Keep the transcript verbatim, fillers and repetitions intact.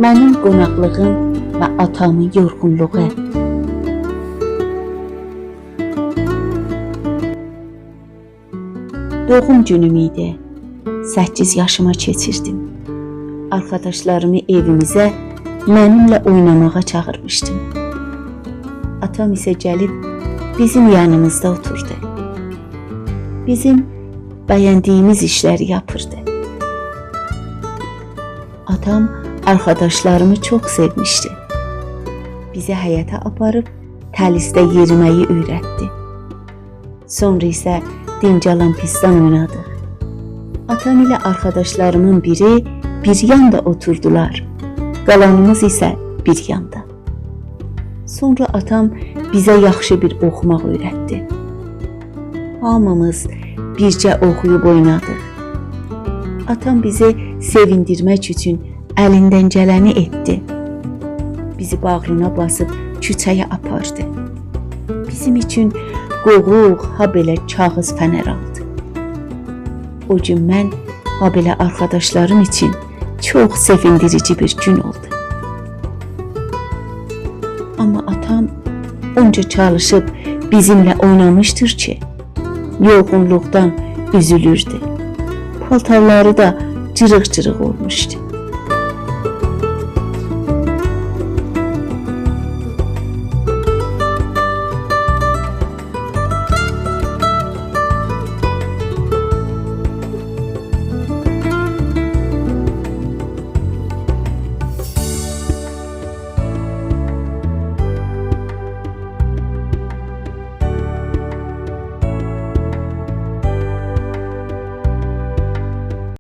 منیم قوناقلیغیم و آتامین یورغونلوغو. دوغوم گونوم ایدی. سککیز یاشیما کئچیردیم. آرخاداشلاریمی ائویمیزه منیمله اویناماغا چاغیرمیشدیم. آتام ایسه گلیب بیزیم یانیمیزدا اوتوردو. بیزیم بَیندیگیمیز ایشلری یاپیردی. آتام آرخاداشلاریمی چوخ سئومیشدی. بیزی حیطه آپاریب تلیسده یئریمه‌یی اؤیرتدی. سونرا ایسه دینج آلان پیستان اوینادیق. آتام ایله آرخاداشلاریمین بیری بیر یاندا اوتوردولار، قالانیمیز ایسه بیر یاندا. سونرا آتام بیزه یاخشی بیر اوخوماق اؤیرتدی. هامیمیز بیرجه اوخویوب اوینادیق. آتام بیزی سئویندیرمک اوچون الیندن گلنی ائتدی. بیزی باغرینا باسیب کوچه‌یه آپاردی. بیزیم اوچون قوووق، هابئله کاغیذ فنر آلدی. او گون من، هابئله آرخاداشلاریم اوچون چوخ سئویندیریجی بیر گون اولدو. آمما آتام اونجا چالیشیب بیزیمله اوینامیشدیر کی، یورغونلوقدان اوزولوردو. پالتارلاری دا جیریق-جیریق اولموشدو.